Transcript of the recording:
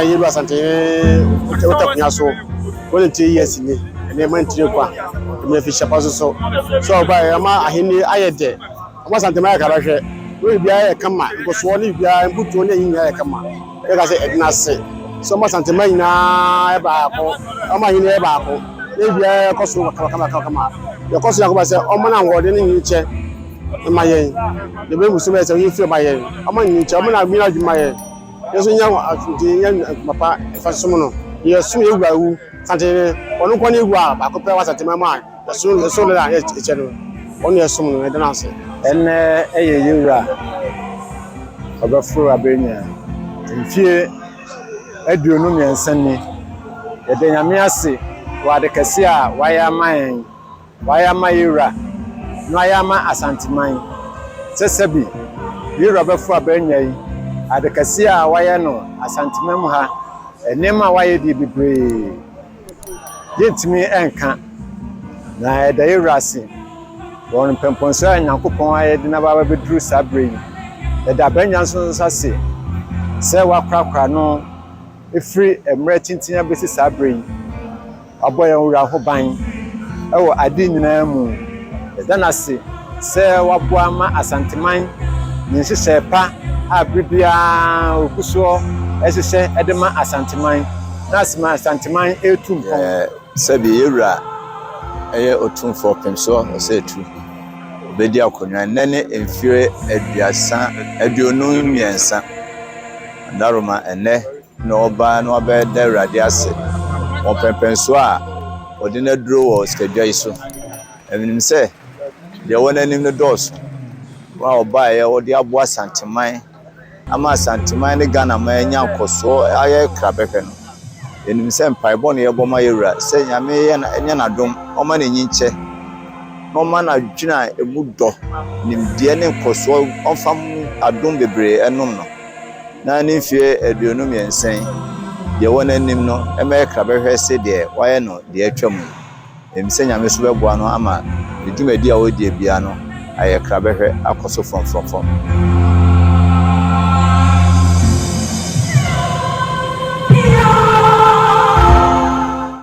yɛwura Asantehene ɔte akonnwa so 23 years ni, ɛnɛ ɛma ntire kwa, ɛma afihyia pa so so sɛ ɔbaeɛ ama ahenni ayɛ dɛ, ama Asantehene ayɛ krabɛhwɛ, na biribiara yɛ kama, nkɔsoɔ ne biribiara, mputuo ne ayi nyinaa yɛ kama. Yɛka sɛ ɛdena ase sɛ ɔma Asantehene nyinaa yɛ baako, ɔma ahenni yɛ baako, na biribiara kɔ so kama kama kama kama. Yɛkɔ so Nyankopɔn sɛ ɔma no ahoɔden ne nyinkyɛ ma yɛn, na ɛbɛmu so bɛyɛ sɛ ɔyi mfiri ma yɛn, ɔma nyinkyɛ, ɔma no adwene adwuma ma yɛn. Yɛn nso nya asomdwoe, nya akoma pa fa som no. Yɛsom yɛn wura wu Asantehene, ɔno nko ne wura baako pɛ wɔ Asantehene mu a yɛsom yɛsom no a yɛkyɛ no. Ɔno na yɛsom no, yɛda no ase. Ɛnnɛ yɛ yɛn wura ɔbɛforo abɛnya mfie 23 ni. Yɛda Nyame ase wɔ ade kɛse a wayɛ ama yɛn. Wayɛ ama yɛn wura na wayɛ ama Asanteman. Sɛ sɛbi yɛn wura bɛforo abɛnya yi, ade kɛse a wayɛ no Asanteman mu ha, nneɛma a wayɛ deɛ bebree, yɛntumi nka. Na yɛda yɛn wura ase wɔ mpɛmpɔnso a Nyankopɔn ayɛ de n'aba abɛduru saa berɛ yi. Yɛda abɛnya nso nso ase sɛ wakorakora no ɛfiri mmerɛ tenten abɛsi saa berɛ yi. Wabɔ yɛn wura ho ban wɔ ade nyinaa mu. Yɛda no ase sɛ waboa ma Asanteman ne nhyehyɛe pa a bere biara ogu soɔ hyehyɛ de ma Asanteman na asema Asanteman retu mpɔn. Sɛbi yɛwura ɛyɛ Otumfoɔ Pemsoɔ Ɔsɛetu obɛdi akonnwa nnɛ ne mfeɛ 33. Adaroma ɛnnɛ na ɔba na wabɛda Awurade ase wɔ mpɛmpɛnsoɔ a ɔde no aduro wɔ sikadwa yi so. Ɛnim sɛ deɛ ɛwɔ n'anim no dɔɔso. Wɔn a ɔbaeɛ ɔde aboa Asanteman ama Asanteman ne Ghana man anya nkɔsoɔ ayɛ krabɛhwɛ no. Yɛnim sɛ mpaebɔ na yɛbɔ ma yɛwura sɛ Nyame yɛ nyɛ n'adom, ɔma n'enyi nkyɛ na ɔma n'adwene a emu dɔ, nimdeɛ ne nkɔsoɔ, ɔmfa adom bebree ɛnom no. Na ne mfeɛ 23 yi, deɛ ɛwɔ n'anim no ɛmɛyɛ krabɛhwɛ sɛ deɛ wayɛ no deɛ atwa mu. Ɛnim sɛ Nyame nso bɛboa no ama ne dwumadi a ɔredi biara no ayɛ krabɛhwɛ akɔ so frɔmfrɔmfrɔm.